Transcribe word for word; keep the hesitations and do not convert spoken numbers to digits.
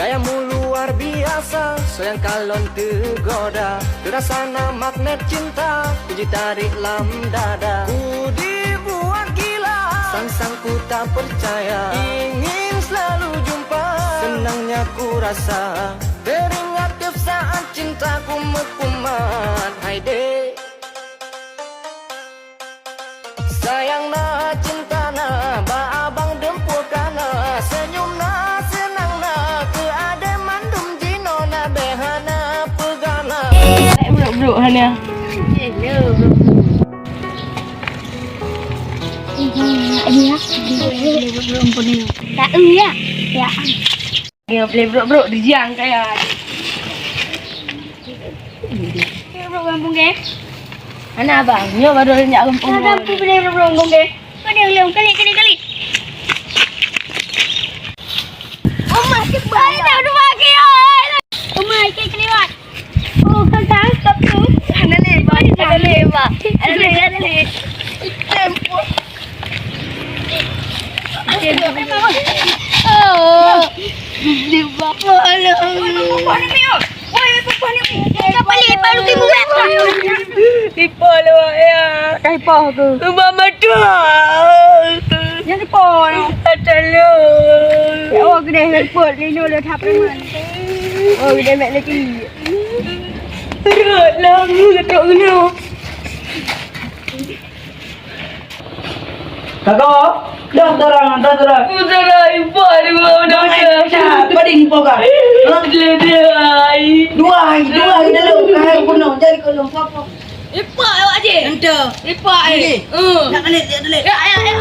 Gaya mu luar biasa, sayang kalon teugoda. Terasa na magnet cinta, ku jitarik lam dada. Ku dibuat gila, sang-sang ku tak percaya. Ingin selalu jumpa, senangnya ku rasa. Teringat tiap saat cintaku meukumat, hai dek. Sayang na, cinta na, bak abang dempur ka na, senyum na, seunang na, keu adé mandum jinoe na, bèk hana peugah na. Brok-brok hana. Tak eu ya. Ya. Dia boleh brok-brok di jiang kaya. Brok-brok gampông ke? Hana abang, nyoe baru jak gampông. Ada aku boleh brok-brok gampông ke? Kali, kali, kali, kali. Oh my, kita. Oh my, kita lewat. Oh, kan tangkap tu. Ada lewat, ada lewat. Ada lewat, ada lewat. Oh. Di bawah lah. Woi, woi, woi, woi, woi. Woi, woi, woi, woi. Lipa lewat ya. Pakai lipa ke? Ubah mata. Yang lipa. Tolong. Ya, oh, gede, lipa. Lino le thap. Oh, gede mek lagi. Perut lah, aku tak kena. Kakak, dah terang, dah terang. Udah lah, impor dua, udah, udah. Dah, dah, pada impor kah? Ha? Dua, dua, ai. Dua, ai, dua, ai, dah lu. Kau bunuh, jadi kau lu, siapa? Impor awak je. Ente. Impor, ai. Okey. Hmm. Nak kena, nak kena. Ya, ya, ya.